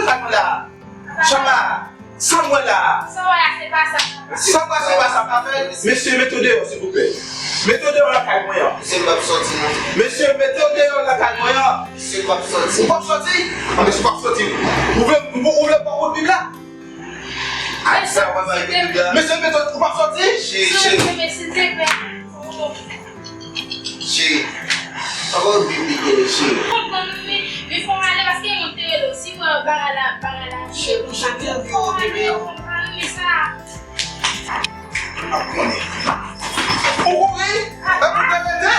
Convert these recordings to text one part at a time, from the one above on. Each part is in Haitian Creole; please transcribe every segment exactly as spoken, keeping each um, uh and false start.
Sa m wè la. Chama, sa m wè la. Sa w wè a, se pa sa. Sa w wè, se pa sa, pa fè. Mesye, mete w deyò, silvouplè. Mete w deyò lakay mwen an. Mesye, m p ap sòti, non. Mesye, mete w deyò lakay mwen an. Mesye, m p ap sòti. Ou p ap sòti? Mesye, w p ap sòti. Ou vle, ou, ou vle pran kout Bib la? Ay, sa w ap bay Bib la. Mesye, mete w, ou p ap sòti? Cheri, cheri. Mesye, silvouplè. Cheri, pa ba w Bib li genyen, cheri. Konprann wi, li fè w ale paske yon te rele w. Si w wè bagay la, bagay la. Cheri, ou chante anvi w, bebe. Konprann wi sa. Ou kouri? Epi w te rete?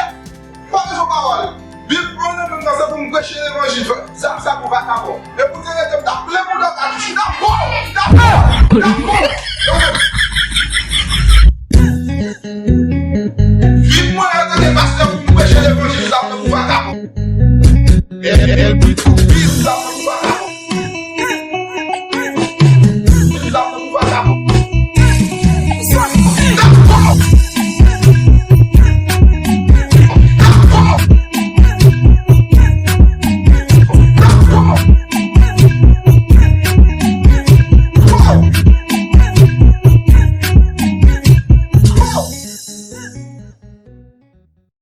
Pa bezwen pawòl. Bib mwen nan men m nan, se pou m preche levanjil. Sa, sa pou vakabon. Epi w te rete, m t ap plen bouda w, m t ap bon, m t ap bon, m t ap bon. Vin mwen an, tande pastè, pou m preche levanjil, sa pou vakabon. El, el, el,